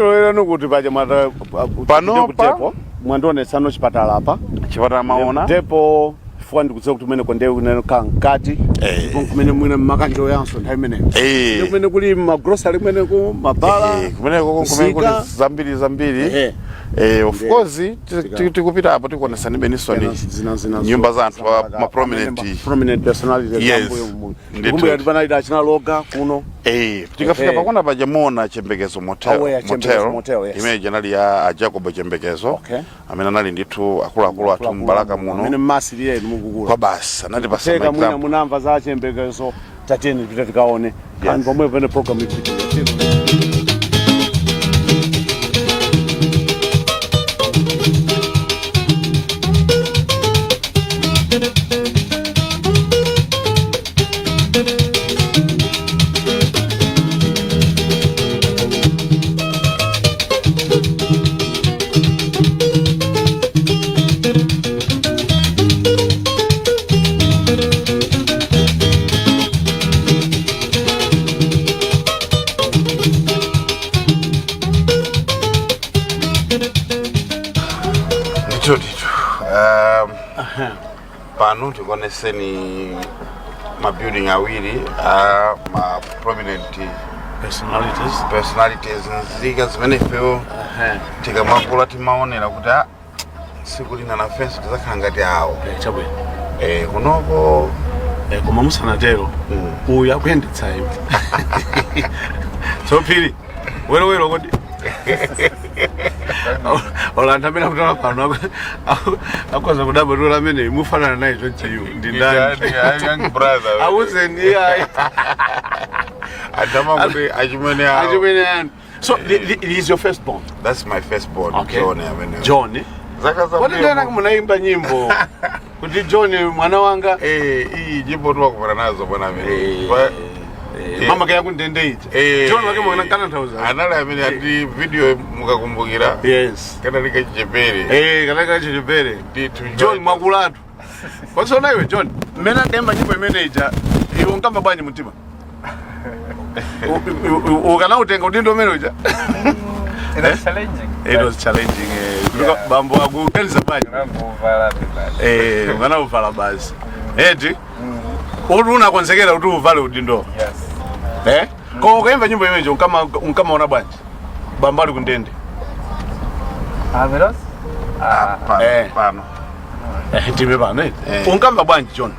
Ndetilolerani kuti paja mwata Panopa- kutepo mwandionetsano chipatala apa. Chipatala maona. Depo, chifukwa ndikudziwa kuti kumene konde kunene mkati ndipo kumene mwina mmakanjoyanso nthawi imeneyo. Ndi kumene kuli magrosari, kumene ku mabala. Kumeneko kumene kuli Msika. zambiri zambiri. Of course, tikupita apo tikuonesani benisoni nyumba za anthu ma prominent prominent personalities. Yes. Kumbuya kuti panali achina Loga kuno. Tikafika pakona paja muona Chembekezo Motel. Oh, yeah, Chembekezo Motel, yes. Imene janali ya a Jacob Chembekezo, amene anali ndithu akuluakulu athu mbalaka amene muno. mmasiri enu mukukula. Kwa basi anatipasa Teka mwina example. munamva za Chembekezo, tatiyeni tipite tikaone kandi pomwe pamene program ikupitirira. Ndithu ndithu, pano tikuoneseni ma building awiri a ma prominent personalities. Personalities, nzika zimene ifeyo tikamakula timaonera kuti a tsiku lina nafenso tizakhala ngati awo. Chabwino. Kunoko. Koma musanatero, uyu akuyendetsa iwe sophiri werowero kodi ola anthu amene akutola pano akhoza kudabwa tola amene mufanana naye chonchiyu ndi ndani? Young brother. Awuzeni iyayi. Adama kuti achimwene awo. Achimwene anu. So he is your first born? That's my first born. John amene. John. Zaka Kodi ndena zambiri. munaimba nyimbo kuti John mwana wanga? Iyi nyimbo tiwakumana nazo bwana amene. Mama kaya kundende ija. John wake mwana kana thauza. Anali amene ati video mukakumbukira. Kana likachichepere. Kana kachichepere. Ndithu. John mwakulatu. Kwatsona iwe John, mmene ankaimba nyimbo imene ija, iwe unkamba bwanji mtima? Ukanautenga udindo umene uja? It was challenging. It was challenging. Bambo akuganiza bwanji? Unangovala basi. Ukanauvala basi. Eti? Kuti unakonzekera kuti uvale udindo. Yes. Eh? Koma ukaimba nyimbo imenejo unkamaona bwanji? Bambo ali kundende. Ah, it was? Ah, Pano. Pano. Time pano eh. Eh. Unkamba bwanji John?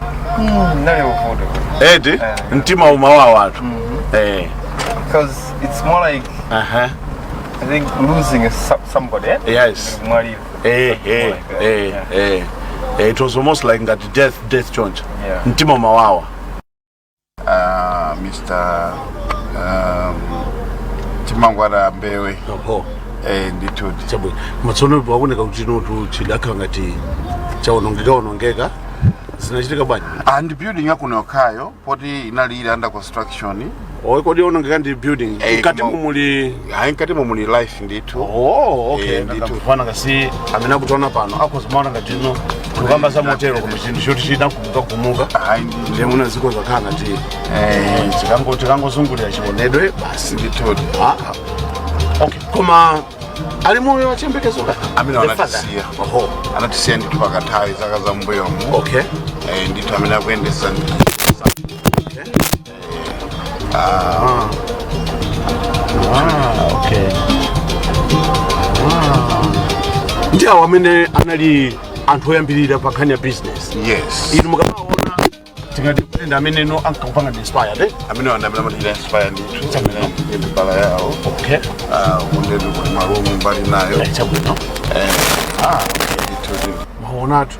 Nali uvuto. Eti? Eh. Mtima umawawa watu. Because it's more like I think losing somebody. Eh? Yes. Mwalimu. Like that. It was almost like ngati death choncho. Yeah. Mtima umawawa. Mr. Chimangwara Mbewe. Oho. Ndithu. Chabwino. Matsono wakuoneka kuti chinotu chidakhala ngati chawonongeka wonongeka. Zinachitika bwanji? And building yakuno yokhayo poti inali ili under construction. Oh, kodi yawonongeka ndi building? Eh. Mkati muli? Hayi, mkatimo muli life ndithu. Oh, okay. Ndithu. Ndithu. Ngasi amene akutiona pano akhoza maona ngati ino tikukamba za motel, koma chinthu choti chidagumuka gumuka. Hayi, ndithu. Ndiye muna ziko zakhala ngati tikangozungulira chionedwe basi. Ndithu. Ah, okay. Koma ali moyo wachiyembekezo ka? Amene The anatisiya. father. Oho. Anatisiya ndithu pakanthawi zaka za mbuyomu. Ndithu, amene akuyendesa. Ah, okay. Ah. Ndi awo amene anali anthu oyambirira pa nkhani ya business? Yes. Inu mukamaona tingati kuti ndi amene no ankakupanga inspired, eh? Amene wanda amene amachita inspire ndithu, amene ndi yawo. Kundetu kuti malumu mbali nayo. Chabwino. Ah, ndithu. Maonatu,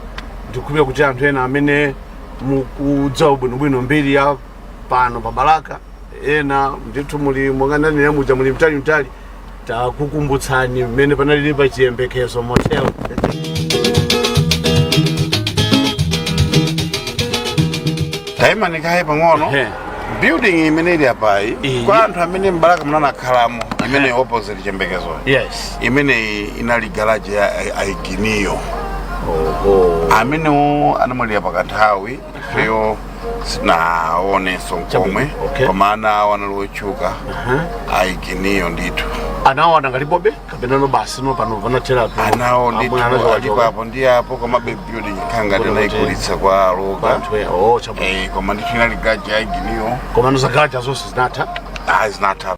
ndikukhulupirira kuti anthu ena amene mukudziwa bwinobwino mbiri ya pano pa Balaka, ena ndithu muli mwakandanira muja muli mtali mtali, takukumbutsani mmene panalili pa Chiyembekezo Motel. Taimani kaye pang'ono. Building imene ili apayi, kwa anthu amene mbalaka munanakhalamo, imene opposite Chembekezo, imeneyi inali garage ya Aiginiyo. Oho. Amenewo anamwalira pakanthawi, ifeyo sinaonenso nkomwe. Koma ana awo anali otchuka, Aiginiyo ndithu. Anawo anangalipobe kapena no basi no pano panatheratu? Anawo ndithu alipo apo ndi apo, komabe building khanga Kuti tinayigulitsa kwa Aloga. Anthu oh, chabwino. Koma ndithu inali garage ya iginiyo. Koma no zagaraja zonse zinatha? Ah, zinatha.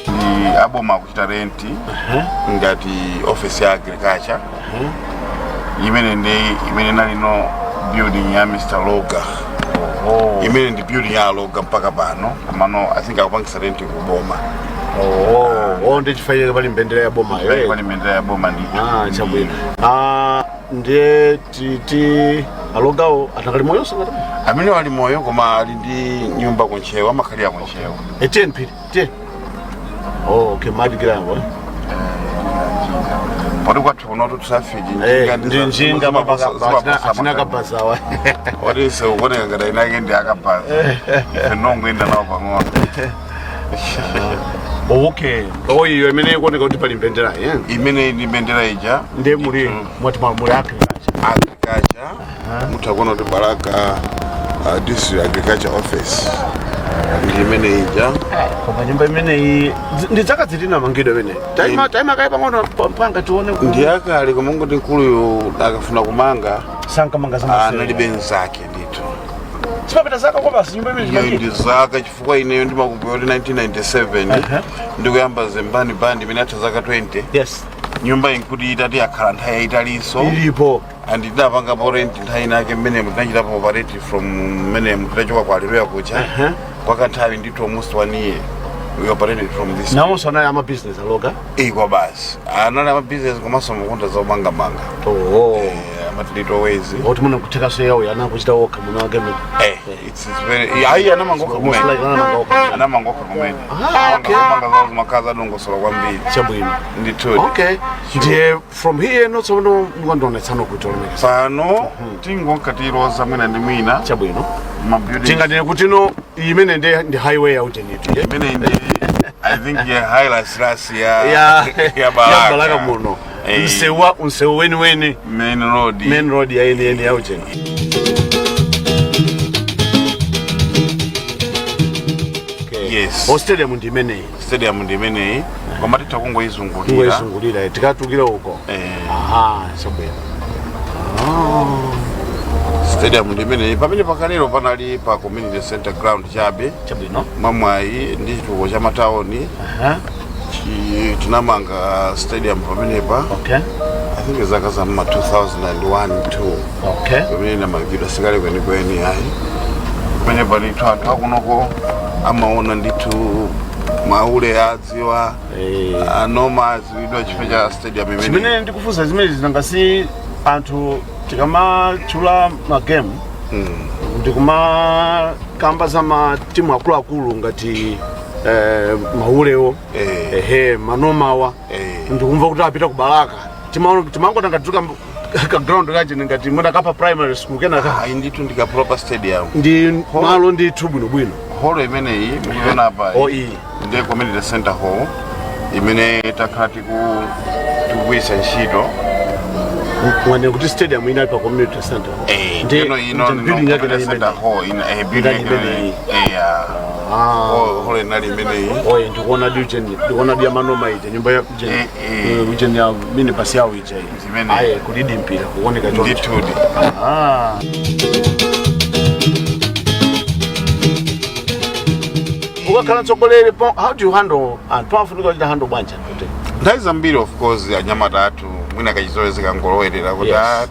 Ndi aboma akuchita rent ngati office ya agriculture. Imene ndi imene nalino building ya Mr. Loga. Imene ndi building ya Loga mpaka pano, komano I think akupangisa rent kuboma. Oh, ndi chifukwa pali mbendera ya bomayo. Pali mbendera ya boma ndithu. Ah, chabwino. Ah, ndiye titi alogawo atakali moyo sangati? Amene ali moyo, koma ali ndi nyumba kuntchewu, amakhalira kuntchewu. Etienne Phiri, tiye. Oh, okay, madikira eh. Poti kwathu kunotu traffic Ndi njinga atina kabazawa. Oti seukoneka ngati inake ndi akabaza, ife nongoenda nawo pang'ono. Okay, oh, iyo imene ikuoneka kuti pali mbendera eh. Imene ndi mbendera ija. Ndiye muli mwati muli agriculture? Agriculture, mutha kuona kuti Balaka District Agriculture Office ndi imene ija. Koma nyumba imeneyi ndi zaka zitinamangidwa imene? Taima, taima kaye pang'ono mpanga tione Ndi akale, koma ngoti mkuluyu akafuna kumanga sankamanga zamasewera. Analibe nzake ndithu. Sipapita zaka kwa basi nyumba imene Iyo chimangidwa. ndi zaka, chifukwa ineyo ndimakumbukira kuti 1997 ndikuyamba Zembani Band imene atha zaka 20. Nyumba inkuti itati yakhala nthawi yayitalinso. Ilipo. And tidapangapo rent nthawi inake mmenemu, tinachitapo operate from mmenemu titachoka kwa Aleluya kucha. Kwa kanthawi ndithu, almost one year we operated from this. Nawonso anali ama business aloga? Ikwa basi, anali ama business komanso mukonda zomangamanga. Amati little ways. Oti muna kuthekaso yawo anakuchita okha muno wake mene? Eh, it's very, ayi, anamangoka Most kumene. like anamangoka. Anamangoka kumene. Ah, okay. Manga zawo zimakhaza adongosola kwambiri. Chabwino. Ndithu. Okay, ndiye from here notsono mukandionetsano kuti olemekeza? Pano tingonkatiroza mwina ndi mwina. Chabwino. Ma buildings. Tinganene kuti no imene ndi highway yautenitu? Imene ndi, I think, ya Hilux ya ya ya Balaka. Balaka muno. Eh. Msewu weniweni. Main road. Main road ya eni eni yauteni. Okay. Yes. O, stadium ndi imeneyi? Stadium ndi imeneyi, koma titha kungoyizungulira. Kungoyizungulira tikatukira uko. Eh. Aha, chabwino. Stadium ndi imeneyi. Pamene pakalero panali pa community center ground chabe. Chabwino. Mwamwayi ndi chitukuko cha matawuni tinamanga stadium pamenepa. I think zaka za ma 2001 2 pamene inamangidwa, sikale kwenikweni ayi. Pamenepa ndithu anthu akunoko amaona ndithu maule adziwa, anoma adziwidwa chifukwa cha stadium imene. Chimene ndikufunsa zimene zinanga si anthu tikamatchula magemu ndikumakamba za matimu akuluakulu ngati maulewo, ehe, manomawa, ndikumva kuti apita ku Balaka, timangona ngati ka ground kachene ngati mwina kapa primary school kenaka. Ayi ndithu, ndika proper stadium. Ndi malo ndithu bwinobwino. Hall imeneyi mukuiona apa O, iyi. ndiye community center hall imene takhala tikugwiritsa ntchito. Mwanena kuti stadium inali pa community center? Ino ino ndi building yake community inali center imeneyi. hall ina building Inali imeneyi. ya hall inali imeneyi. Oye, ndikuona di ujeni, ndikuona di yamanoma ija, nyumba ya ujeni. Eh. Ujeni ya mini basi yawo ija iyi. Zimene. Aye, kulidi mpira kuoneka choncho. Ndithudi. Ah. Ukakhala mtsogoleri how do you handle anthu? Pafunika kuchita handle bwanji kuti Nthawi zambiri, of course, anyamata athu mwina kachizolowezi kangolowerera kuti "Ah,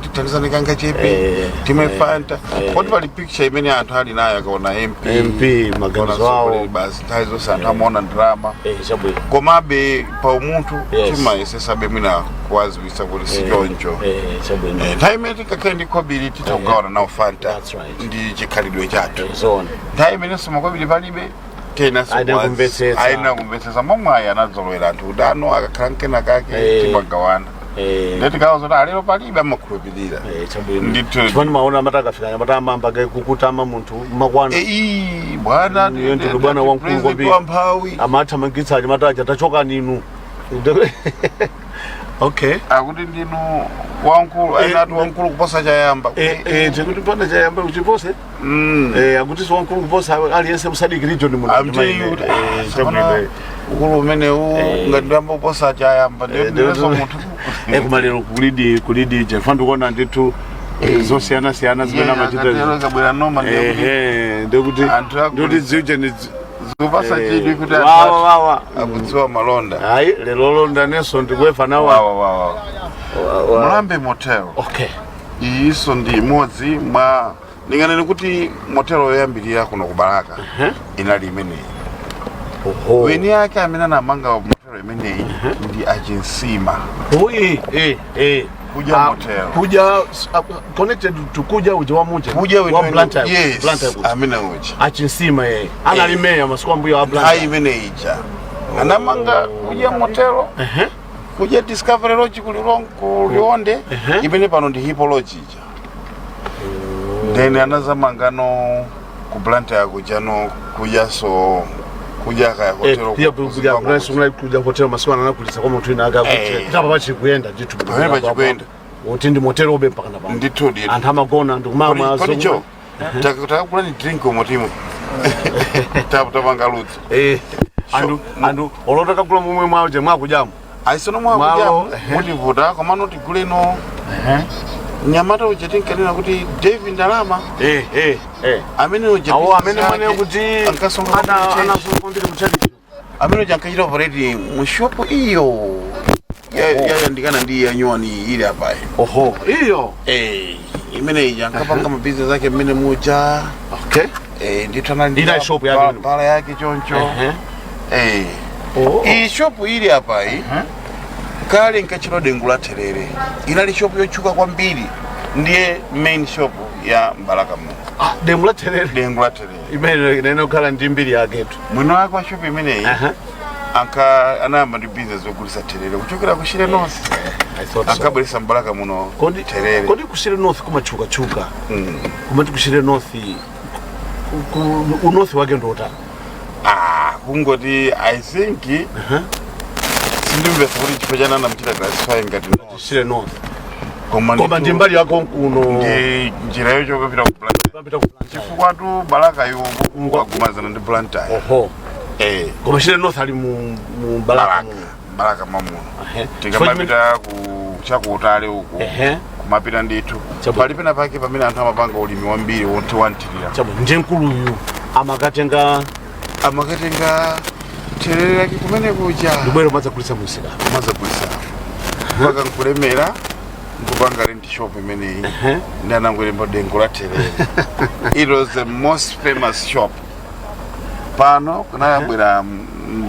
tithandizane kangachepe, timwe Fanta." Poti pali picture imene anthu ali nayo akaona MP. MP, maganizo akaona awo. mtsogoleri, basi nthawi zonse anthu amaona ndalama. Chabwino. Komabe pa umunthu timayesesabe mwina kuwaziwitsa kuti si choncho. Chabwino. Nthawi imene tingakhale ndi khobiri titha kugawana nawo Fanta. That's right. Ndi chikhalidwe chathu. Zoona. Nthawi imenenso makobiri palibe tena, Ayenera kumvetsetsa. ayenera kumvetsetsa. Momwe ayi anadzolowera anthu kuti ano akakhala mkena kake timagawana. Ndeti kawa zoti alero palibe, amakhulupirira. Chabwino. Ndithu. Chifani maona amati akafika anyamata amamba kukutama munthu makwana. Ei, bwana. Iye ndinu bwana wamkulu President kwambiri. wamphawi. Amathamangitsa anyamata aja, tachokani inu. Okay. Akuti ndinu wamkulu, ainati wamkulu kuposa chayamba. Tikuti pana chayamba uchipose. Akuti wamkulu kuposa aliyense mu SADC region muno. I'm telling you kuti chabwino ukulu umenewu ngati ndiyamba kuposa chayamba ndiye munthu. Koma lero kulidi je ndikuona ndithu zosiyana siyana zimene amachita. Akatero kabwera noma ndiye kuti Ehe, ndikuti Anthu ndikuti ziuje ni zikupasa chidwi kuti anthu wawa wawa akudziwa malonda. Hayi, lero ndanenso ndikuefa nawo. Wawa wawa Mulambe Motel. Iyiso ndi imodzi mwa, ndinganene kuti motel yoyambirira kuno ku Balaka inali imeneyi. Weni ake amene anamanga motel imeneyi ndi achinsima. Oyi, eh eh. Kuja Ah, motel. Kuja connected to kuja uja wa muja. Kuja wa Blantyre. Yes. Blantyre kuja. Amene uja. Achinsima ye anali meya masiku ambuyo wa Nthawi Blantyre. imene ija anamanga Kuja Motel, kuja Discovery Lodge ku Liwonde, imene pano ndi Hippo Lodge ija. Then anazamangano ku Blantyre kujano kujaso kuja kaya hotel. Iya, kuja kuja kuja hotel masiku anakulisa kwa munthu ina aka kutapa pachikuyenda ndithu. Pamene pachikuyenda. Kuti ndi motel obe mpaka na pano. Ndithu ndithu. Anthu amagona ndikumamwa. Kodi cho takakula ni drink umotimo tapanga ludzi. Anthu olota kakula momwe mwawo je mwakujamo. Aisono Malo, mwakuja mutivuta komano tiguleno nyamata uja tinkanena kuti David Ndalama. eh eh eh Amene uja awo business amene yake mwene kuti ankasonga kwambiri church. Anasonga kwambiri muchalichi. Amene uja ankachita operate mu shop iyo yayandikana ndi yanyuwani ili apayi. Oho, iyo. Imene ija ankapanga mabizinesi ake mmene muja. Ndithu anali ndi Ina shop yake imene. Bala yake choncho. Oh. Iyi shop ili apayi kale nkachilo Dengu la Therere, inali shop yotchuka kwambiri, ndiye main shop ya Mbalaka muno. Ah, Dengu la Therere. Dengu la Therere. Imene inene kukhala ndi mbiri yaketu. Mwino wake wa shop imeneyi anka anayamba ndi business yogulisa therere kuchokera ku Shire North. I thought so. Ankabweresa Mbalaka muno Kodi therere. Kodi ku Shire North kumachukachuka? Kumati ku Shire North unorth wake ndota? Ah, kungoti I think sindimvetsa kuti chifukwa chani anamuchita classify ngati north. Shire North. Koma koma ndi mbali yako kuno. Ndi njira yochoka kupita ku Blantyre. Kupita ku Blantyre. Chifukwa tu Balaka yo kwagumazana ndi Blantyre. Oho. Koma Shire North ali mu Balaka. Balaka. Muno. Balaka mamuno tikamapita ku chakuutale uku kumapita ndithu pali pena pake pamene anthu amapanga ulimi wambiri wonti wanthirira. Chabwino, ndiye mkuluyu amakatenga Amakatenga therere lake kumene kuja. Ndibwero madzagulitsa musika. Kumadzagulitsa mpaka nkulemera nkupanga rent shop imeneyi ndi anangolemba Dengu la Therere. It was the most famous shop. Pano kunayabwera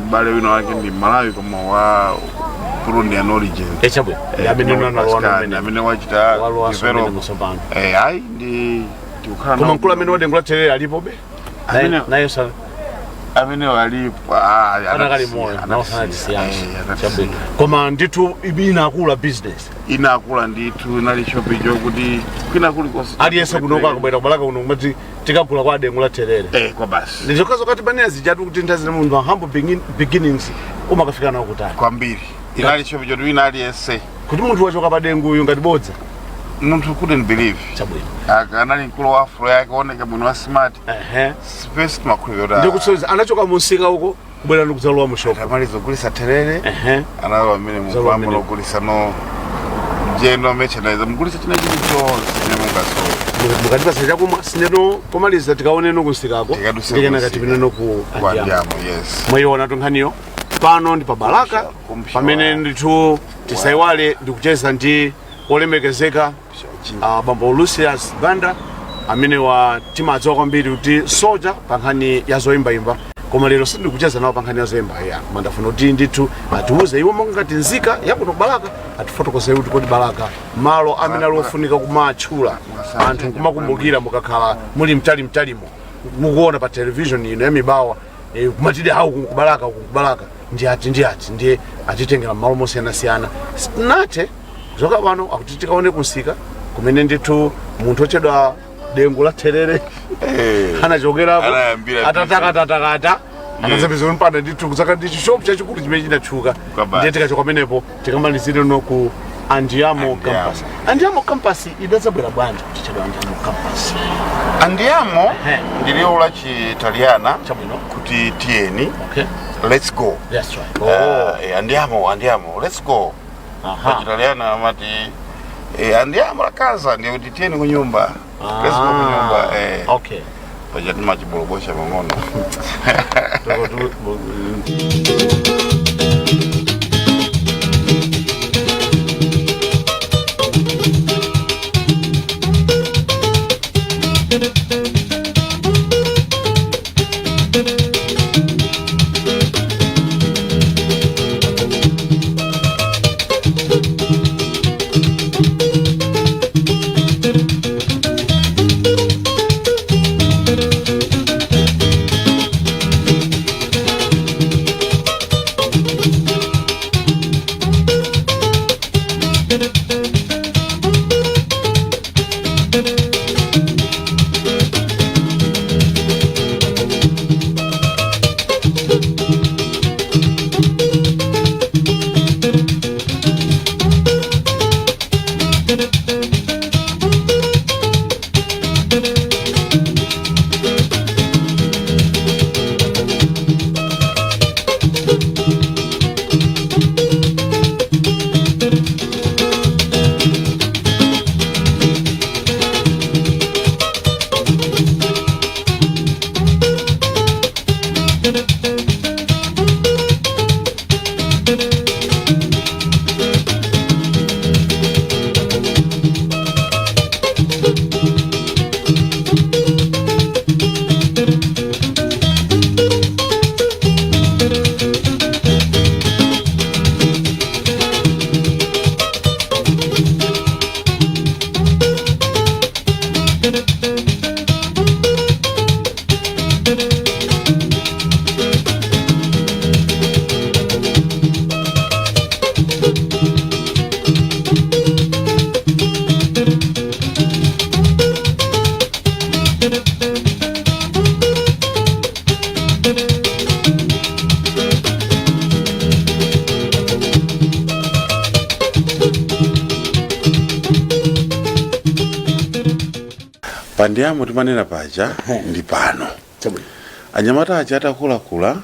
mbale wina wake, ndi Malawi koma wa Burundian origin. Chabwino, amene unalowa Pascal, amene amene wachita walowaso amene develop. musopano. Ayi, ndi tikukhala Koma nawo. mkulu amene wadengu la Therere alipobe? Amene Naye sa amene alipo, ah, anakali anatisiya, moyo nawo. anatisiya, Sanatisiyanso. Anatisiya. Chabwino, koma ndithu inakula business. Inakula ndithu, inali shop chokuti kwina kulikonse Aliyense kunoko akabwera kubalaka kuno kumati tikagula kwa Dengu la Therere. Kwa basi. Ndizokazo kati panena zijatu kuti nthawi zina munthu humble beginnings umakafika nawo kutali. Kwambiri, inali shop choti wina aliyense kuti munthu wachoka pa dengu uyu ngati bodza. Munthu couldn't believe. Chabwino. Aka anali mkulu wa afro yake oneka bwino wa smart space makhulupirira. Ndikutsoliza anachoka munsika uko kubwera ndikudzalowa mu shop. Amaliza kugulisa therere, analowa mmene Zalowa mukwambo mmene. logulisa no general merchandise, mugulisa china chilichonse chimene mungasowe. Mukatipasa chakumwa sineno komaliza tikaoneno kunsikako. Tikaduse ndikenaka kunsika. tipineno ku Kwa Andiamo. Andiamo, yes. Mwayiona tunkhaniyo pano ndi pa Balaka Kumsha- pamene ndithu tisaiwale ndikucheza ndi olemekezeka bambo Lucius Banda amene wa timadziwa kwambiri kuti soja pa nkhani ya zoyimbayimba, koma lero sindikucheza nawo pa nkhani ya zoyimba ya, koma ndafuna kuti ndithu atiuze iwo monga ngati nzika yakuno Balaka, atifotokozere kuti kodi Balaka malo amene ali ofunika kumatchula anthu nkumakumbukira mukakhala muli mtali mtalimo mukuona pa television ino ya Mibawa, kumatidi awu kubalaka kubalaka ndi ati ndi ati, ndiye atitengera mmalo mosiyanasiyana. Sitinathe kuchoka pano, akuti tikaone kunsika kumene ndithu munthu ochedwa Dengu la Therere anachokerapo. Anayambira. Atatakatatakata anazapeza mpanda ndithu kudzaka ndi chishop chachikulu chimene chinatchuka. Kwabasi. Ndiye tikachoka pamenepo tikamalizire no ku Andiamo. Andiamo. Campus. Andiamo Campus idadzabwera bwanji kuti chedwa Andiamo Campus? Andiamo Ehe. ndi liwu la Chiitaliana Chabwino. kuti tiyeni, let's go. That's right. Andiamo, andiamo, let's go. Pachitaliana amati andiamo la casa, ndiye kuti tiyeni kunyumba, let's go kunyumba. Paja timachibolobosha pang'ono. Pandiamo timanena paja ndi pano. Chabwino. Anyamata aja atakulakula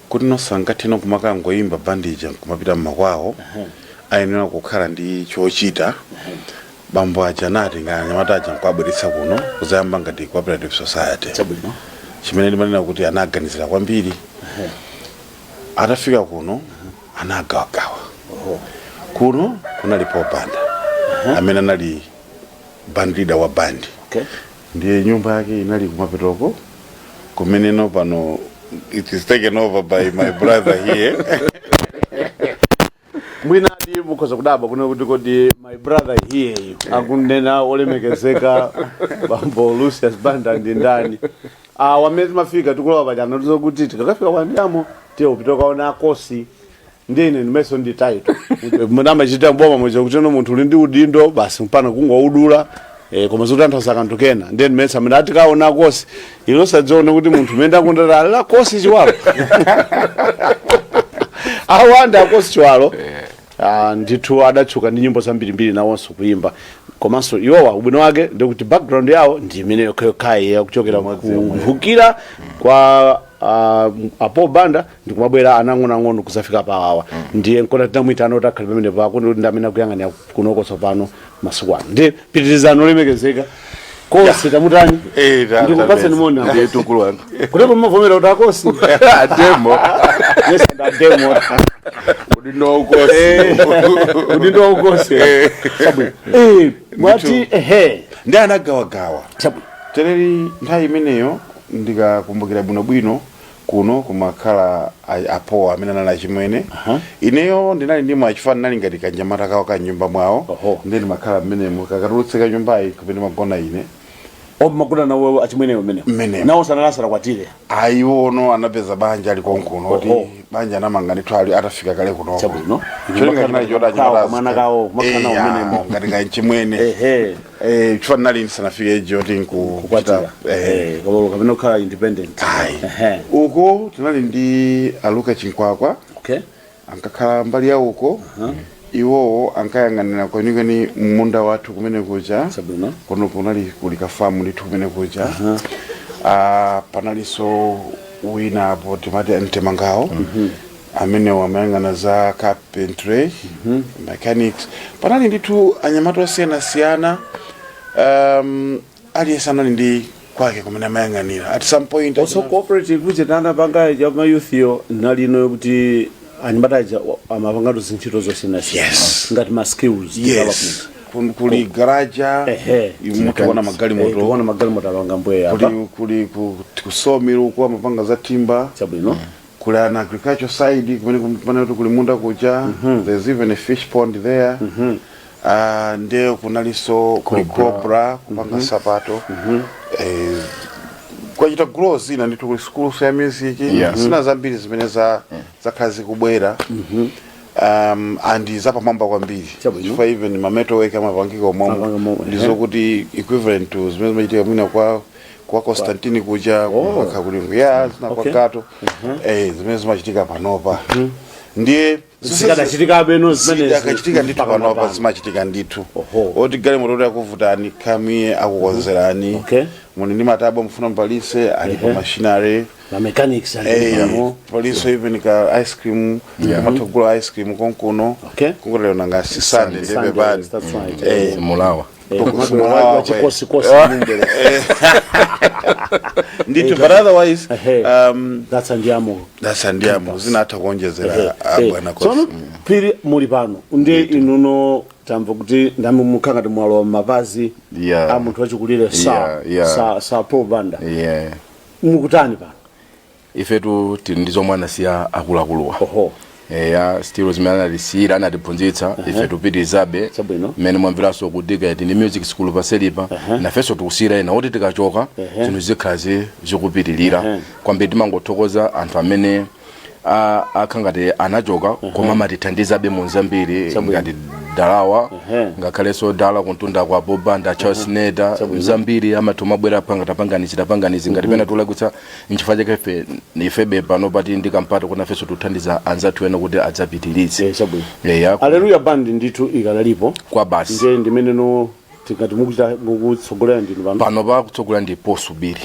kuti nosangatheno kumakangoyimba band ija nkumapita mmakwawo, ayenera kukhala ndi chochita. Bambo aja anati nga anyamata aja nkuabweretsa kuno kuzayamba ngati cooperative society. Chabwino. Chimene ndimanena kuti anaganizira kwambiri, atafika kuno anagawagawa. Kuno kunali Paul Banda amene anali band leader wa band. Ndiye nyumba yake inali kumapetoko kumeneno pano it is taken over by my brother here. Mwinadi mukhoza kudabwa kuno kuti kodi my brother here akunena olemekezeka bambo Lucius Banda ndi ndani? Ah, wamene timafika tikulowa pachano tizo kuti tikakafika kwa Andiamo tiye upita ukaona akosi. Ndi ine ndimeso ndi title munamachita mboma mwezo kuti no munthu uli ndi udindo basi mpano kungoudula, koma zotanthauza kanthu kena. Ndiye ndimesa amene atikaona akosi ilo sadzione kuti munthu umene akundata alila kosi chiwalo awanda akosi chiwalo. Ah, ndithu adatchuka ndi nyimbo zambirimbiri nawonso kuimba, komanso iwowa ubwino wake ndikuti background yawo ndi imene yokhayokhayi yakuchokera kumphukira kwa apo Banda ndikumabwera anang'onoang'ono kuzafika pawawa. Ndiye nkona tinamuyitana kuti akhale pamene pako ndi amene akuyang'anira kunoko tsopano masiku ano. Ndiye pitirizano olemekezeka kosi tamutani. Ndikupaseni moni. Ndiye tukulu wanga. Kutepo mumavomera kuti akosi Ademo. Yes, ademo. Udindo waukosi. Udindo waukosi. Chabwino. Mwati ehe. Ndi anagawagawa. Chabwino. Tereri nthawi imeneyo ndikakumbukira bwinobwino kuno kumakhala apowa amene anali achimwene. Ineyo ndinali ndi mwachifana, ndinali ngati kanyamata kawo ka nyumba mwawo. Ndiye ndimakhala mmenemo kakatulutse ka nyumbayi kapene magona ine. Omagona nawo achimweneyo mmenemo? Mmenemo. Nawo sanalasala kwatire? Ayiwono anapeza banja ali konkuno kuti banja anamanga ndithu ali atafika kale kunoko. Chabwino. Cholinga chinali choti Kawo, kamwana kawo, makhala nawo mmenemo. Ngati kanchimwene. Chifukwa ndinali ndisanafike age yoti Kukwatira. Kapolo kapena kukhala independent. Ayi. Uko tinali ndi Aluka Chinkwakwa. Ankakhala mbali ya uko. Iwowo ankayang'anira kwenikweni munda wathu kumene kuja. Chabwino. Kuno kunali kuli kafamu ndithu kumene kuja. Ah, panalinso wina apo timati mtemangawo, amene amayang'ana za carpentry, mechanics. Panali ndithu anyamata osiyanasiyana. Aliyense anali ndi kwake kumene amayang'anira at some point. Also cooperative kuja tanapanga ya ma youth yo nalino yokuti anyamata aja amapangatu zintchito zosiyanasiyana. Yes. Ngati ma skills Yes. Kuli garaja. Mukuona magalimoto. Tikuona magalimoto apanga mbweya apa. Kuli ku sawmill uko amapanga za timber. Kuli an agriculture side kumene kumene kuti kuli munda kuja. There's even a fish pond there. Ndiye kunalinso kuli Cobra kupanga sapato. Kwachita grow zina ndithu, kuli school ya music. Zina zambiri zimene zakhala zikubwera and zapamwamba kwambiri. Chifukwa even ma metal work amapangika Amapanga omwamo. Ndizokuti equivalent to zimene zimachitika mwina kwa Constantine kuja. Kupaka kuli ya zina kwa Gato, zimene zimachitika panopa ndiye Zikadachitika beno zimenezi. Zidakachitika ndithu. Mpaka Panopa mapano. zimachitika ndithu. Oti galimoto kuti akuvutani, kamiye akukonzerani. Muli ndi matabwa mufuna mpalise, alipo machinery. Ma mechanics alimo. Poliso even ka ice cream, umatha kugula ice cream konkuno. Kungoti nanga si Sunday. Sunday, Ndebe bad. yes, that's right. Mulawa. Mulawa. Wachikosikosi. Ndithu, but otherwise That's Andiamo. That's Andiamo. Zinatha kuonjezera bwana. Tsono Phiri, muli pano ndiye inuno tamva kuti ndami mukha ngati mwalowa m'mapazi a munthu wachikulire sa sa Paul Banda. Mukutani pano? Ifetu tili ndi zomwe anasiya akuluakuluwa. Eya, still zimene analisiyira, anatiphunzitsa, ife tupitirizabe. Mmene mwamveranso kuti ndi music school paselipa, nafenso tikusiyira ena oti tikachoka zinthu zikhala zikupitirira. Kwambiri timangothokoza anthu amene akha ngati anachoka koma amatithandizabe mu zambiri. Ngati Dalawa, ngakhalenso Dala kuntunda kwa Bobanda, Charles Neda, zambiri amathu mabwera panga tapanganizi tapanganizi ngati pena tulakwitsa. Nchifukwa chake ife ifebe pano pati ndi kampato kuti nafenso tuthandiza anzathu ena kuti adzapitirize. Eya. Aleluya Band ndithu ikalalipo. Kwa basi. Ndiye ndimeneno tingati mukuchita mukutsogolera ndinu pano? Pano pakutsogolera ndi Posubiri.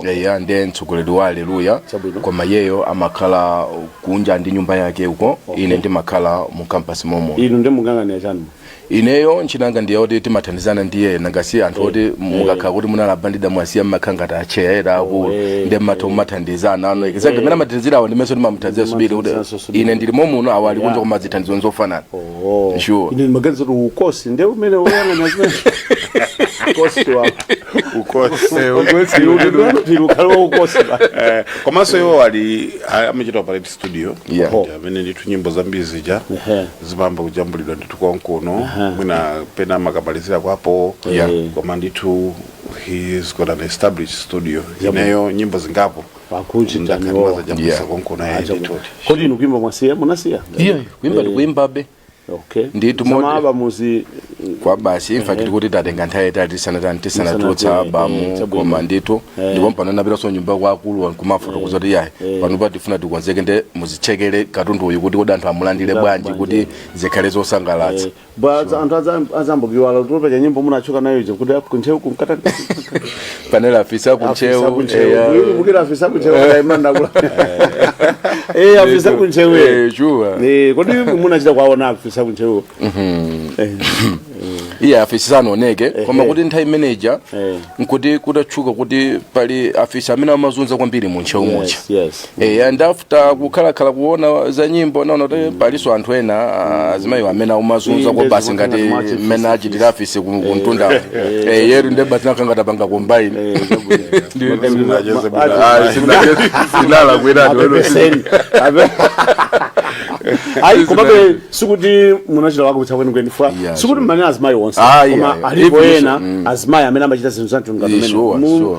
Eya, ndiye mtsogoleri wa Aleluya. Koma yeyo amakhala kunja ndi nyumba yake uko. Ine ndimakhala mu campus momo. Inu ndi mungang'anira chanu? Ineyo ntchinanga ndiye kuti timathandizana ndiye nangasi anthu oti mukakhala kuti munalabandida mwasiya mmakhala ngati acheya akulu, ndiye mmatha mumathandizana ano exactly mmene amathandizirawo ndimenso ndimamuthandizira Subiri kuti Mumathandizanso Subiri. ine ndili momuno, awo ali kunja, koma zithandizo nzofanana. Sure. Ine ndimaganiza kuti ukosi ndiye umene woyang'anira zimene ukosi wa Ukosi. Phiri ukhale wa ukosi ba. Komanso iwo ali amachita operate studio. Oho. Amene ndithu nyimbo zambiri zija zimamba kujambulidwa ndithu konkuno, mwina pena amakabalizira kwapo. Koma ndithu he's got an established studio. Ineyo nyimbo zingapo Pakuchitaniwo. ndakati konkuno. Ndithu. Kodi inu kuimba mwasiya, munasiya? Iyo kuimba ndikuimbabe. Ndithu. Samaba muzi. Kwa basi, in fact kuti tatenga nthawi itali tisanatani tisanatulutsa albamu. Koma ndithu ndipo pano napitanso nyumba kwa akulu kumafotokoza kuti yayi, pano pa tifuna tikonzeke nde muzichekere katundu uyu kuti kodi anthu amulandire bwanji, kuti zikhale zosangalatsa. Ba anthu azambukiwala tulopeja nyimbo munachoka nayo ije kuti kunchewu kunkata. Panela afisa kunchewu. Mukira afisa kunchewu kaimanda kula afisa kunchewu. Sure. Kodi munachita kwaona afisa kunchewu? Iye afisi sanaoneke, koma kuti nthawi imeneja nkuti kutatchuka kuti pali afisi amene amazunza kwambiri mu ntchewu mucha. And after kukhalakhala kuona za nyimbo naona kuti palinso anthu ena, azimayiwo amene amazunza Inde kwa basi ngati zikuti ngati mmene achitira afisi kuntunda yeru, nde basi nakanga tapanga combine. Sinala Apepeseni. Ayi, komabe sikuti munachita wako kweni fwa sikuti mmene azimayi onse koma alipo ena azimayi amene amachita zinthu za mtundu ngati umene.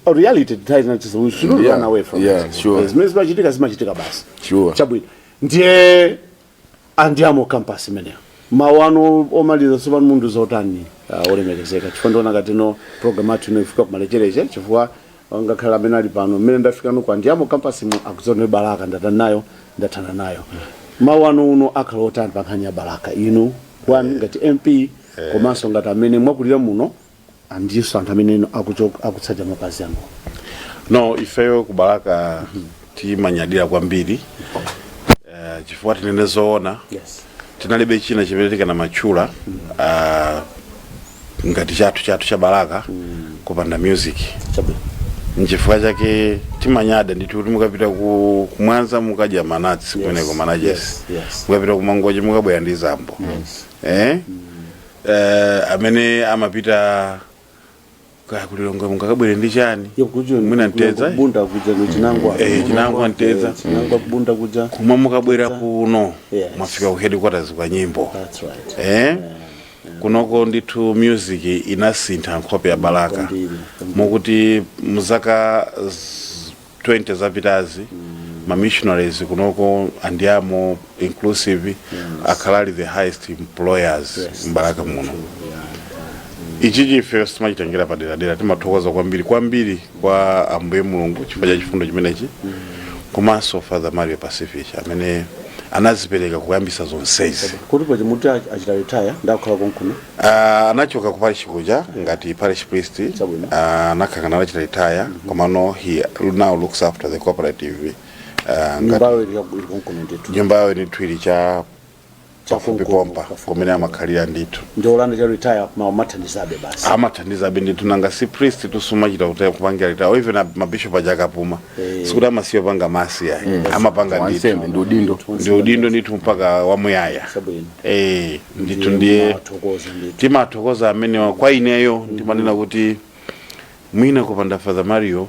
Reality ties not, we should not run away from it. Zimene zimachitika zimachitika basi. Chabwino, ndiye Andiamo Campus imeneyo. Mawu anu omaliza tsopano, mundu zotani, olemekezeka? Chifukwa ndiona ngati no program athu ino ifika kumalechereche, chifukwa ngakhale amene ali pano mmene ndafika no kwa Andiamo Campus mu akudziwa Balaka ndatani nayo, ndathana nayo. Mawu anu uno akhala otani pa nkhani ya Balaka? Inu one ngati MP, komanso ngati amene mwakulira muno, andinso anthu amene akutsatira mapazi anu. No, ifeyo ku Balaka timanyadira kwambiri, chifukwa tinene zoona, tinalibe china chimene tikanamatchula ngati chathu chathu cha Balaka kupanda music. Nchifukwa chake timanyada ndithu kuti mukapita ku Mwanza mukadya manatsi kumeneko, manajesi. Mukapita ku Mangochi mukabwera ndi zambo. Amene amapita kaya kulilongwe mukakabwere ndi chani? Mwina mtedza. Bunda kuja ni Chinangwa. Chinangwa, mtedza. Chinangwa, Bunda kuja. Kumwe mukabwera kuno mwafika ku headquarters kwa nyimbo. That's right. Kunoko ndithu music inasintha nkhope ya Balaka. Kwambiri, kwambiri. Mokuti muzaka 20 zapitazi ma missionaries kunoko, Andiamo inclusive, akhala ali the highest employers mbalaka muno. Ichi ife simachitengera paderadera. Timathokoza kwambiri kwambiri kwa Ambuye Mulungu chifukwa cha chifundo chimenechi, komanso Father Mario Pacific amene anazipereka kuyambisa zonsezi. Kuti paja muti achita retire, ndakhala konkuno. Anachoka ku parish kuja ngati parish priest. Chabwino. Anakhala anachita retire, komano he now looks after the cooperative, ngati Nyumbayo ili konkuno ndithu. Nyumbayo ndithu ili cha pafupi Chakonkuno, pompa pafupi. kumene amakhalira ndithu. Ndiolanda cha retire, koma amathandizabe basi. Amathandizabe ndithu. Nanga si priest tusumachita kuti kupangira retire, or even mabishop aja akapuma, sikuti amasiya panga mass yayi, amapanga ndithu. Wansembe ndi udindo. Ndi udindo ndithu mpaka wamuyaya. Chabwino. Ndithu ndiye Timathokoza ndithu. Timathokoza amenewa. Kwa ineyo ndimanena kuti mwina kupanda Father Mario,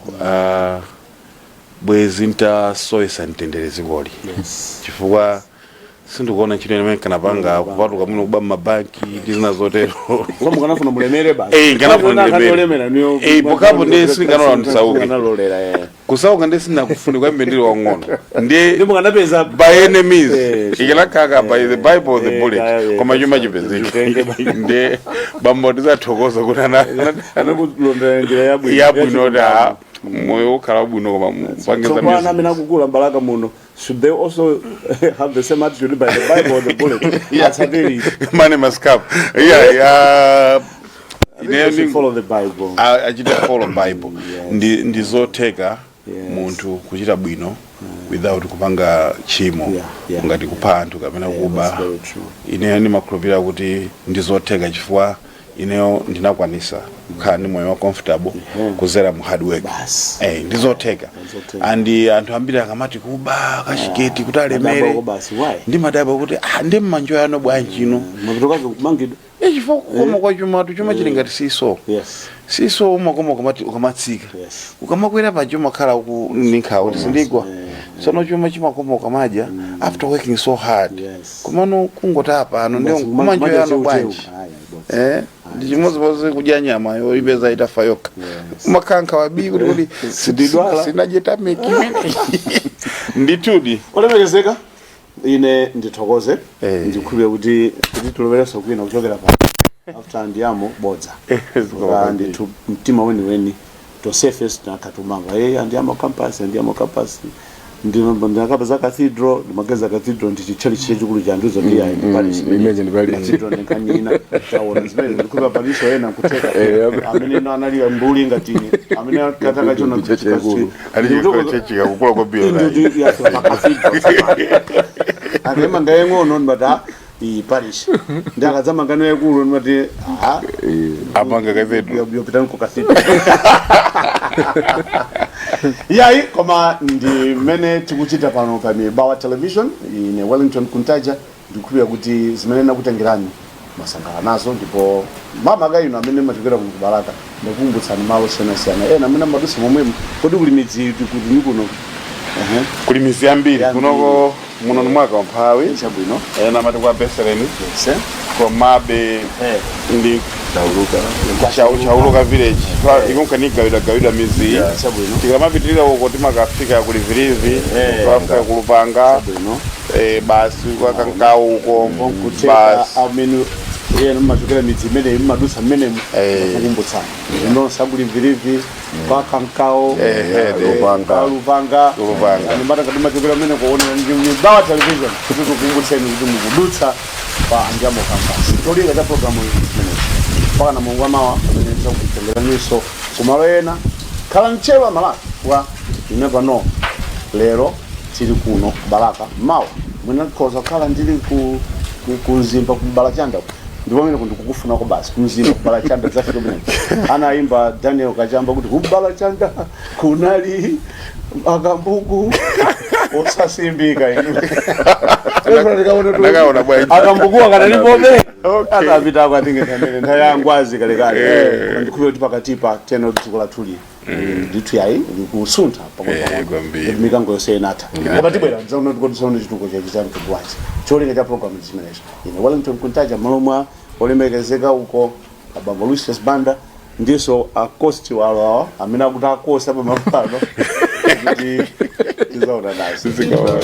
bwezi ntasowesa mtendere zikoli, chifukwa sindikuona ntchito imene kanapanga kupatuka mwino kuba mmabanki ndi zina zotero. Kwa mukanafuna mulemere basi. Nkanafuna ndilemere. Olemera niyo. Pokapo ndiye sindikanola ndisauke. Kanalolera eh. Kusauka ndi sindinakufune kwambiri, ndili wang'ono ndiye Ndi mukanapeza by any means ikanakhala by the bible or the bullet, koma chuma chipezeke. Chitenge. Ndiye bambo tizathokoza kuti Anakulondera njira yabwino. Yabwino kuti moyo ukhala wabwino, koma mupange za Tsopano music. amene akukula mbalaka muno, should they also have the same attitude, by the Bible or the bullet? Atsatiri. Money must come. Yeah. They should follow the Bible. Achita follow Bible. Ndi zotheka munthu kuchita bwino without kupanga tchimo ngati kupha anthu kapena kuba. That's very true. Ineyo ndimakhulupirira kuti ndi zotheka, chifukwa ineyo ndinakwanisa kukhala ndi moyo wa comfortable kuzera mu hard work. Basi. Ndi zotheka. Zotheka. And anthu ambiri akamati kuba kachigeti kuti alemere, Madabwa basi, why? ndimadabwa kuti ndi mmanjo yano bwanji ino? Mapitokazo kumangidwa. Chifukwa kukoma kwa chumatu, chuma chili ngati seesaw. Seesaw umakoma ukamati ukamatsika, ukamakwera paja umakhala kunikhawa kuti sindigwa. Tsono chuma chimakoma ukamadya after working so hard. Komano kungotapa ano ndio Basi, kumanjo kumadya yano cheu bwanji? cheu. Aya, basi. Ndi chimodzimodzi kudya nyama yoipeza itafa yokha, umakhala wabi kuti Sindidwala. Sinadye tameki imene ndithudi. Olemekezeka, ine ndithokoze. Ndikhulupirira kuti tilowerenso kwina kuchokera pa after Andiamo bodza. Ndithu mtima weniweni tonsefe tinakatumanga Andiamo campus, Andiamo campus, ndinakapa za cathedral, ndimageza cathedral ndi chitchalichi chachikulu cha nduzo ndi ayi ndi parish. Imagine ndi parish. Cathedral ndi nkhani ina, taona zimene ndikupa paliso ena kutheka amene ino anali mbuli ngati ine amene kataka chona. Chachikulu. Ali chechika kukula kwambiri. Ndi yafika pa cathedral, akaimanga yeng'ono ndimati iyi parish, ndi akadzamanga yakulu ndimati ah, Amanga cathedral. Yopita ku cathedral yayi. Koma ndi mmene tikuchita pano pa Mibawa Television. Ine Wellington Kuntaja, ndikukhulupirira kuti zimene nakutengerani mwasangala nazo, ndipo mama ino amene machokera kuno kubalaka, ndakukumbutsani malo osiyanasiyana, ena amene amadusa momwemo. Kodi kuli midzi iti kuti ni kuno? Ehe. Kuli midzi yambiri. Yambiri. Kunoko muno ni mwaka wamphawi. Chabwino. Ena amati kwa Beseleni. Komabe ndi Chauluka. Chauluka village ikunkanigawidwa gawidwa mizi. Chabwino. Tikamapitirira uko timakafika ku Livilivi, tikafika ku Lupanga. Chabwino. Basi kwa Kankau uko. Kutheka Basi. amene Iyeno mmachokera midzi imeneyi, mmadutsa mmenemu, kukumbutsani nonse akulimvirivi kwa Kankawo, Lupanga. kwa Lupanga. Lupanga. Animata ngati machokera mmene kuonera ndi Mibawa Television, kuti tikukumbutseni kuti mukudutsa pa Andiamo Campus. Cholinga cha programu iyi zimenechi, mpaka na Mulungu amawa pamene tizakutengeraniso kumalo ena. Khala mchero amalaka wa you never know. Lero tili kuno Balaka, mawa mwina khoza kukhala ndili ku Mzimba, ku Balachanda. Ndipo pamene ndikukufunako basi kumzimba, ku Balachanda zafika pamene anayimba Daniel Kachamba kuti ku Balachanda kunali akambuku osasimbika inu. Ndakaona bwanji. Akambuku akanalipobe akapitako atinge kamene nthawi ya ngwazi kalekale. Ndikhupe kuti pakatipa teno dziko lathuli ndithu yayi likusuntha. Kwambiri. Mikango yonse inatha, koma tibwera ndidzaona kuti tisaone chituko chachitani kubwanji. Cholinga cha program zimenezo. Ine Wellington Kuntaja, malo mwa olemekezeka uko abambo Lucius Banda, ndiso akosti walo awa amene akuti akosi apa pano, kuti tizaona nazo. Tizikaona.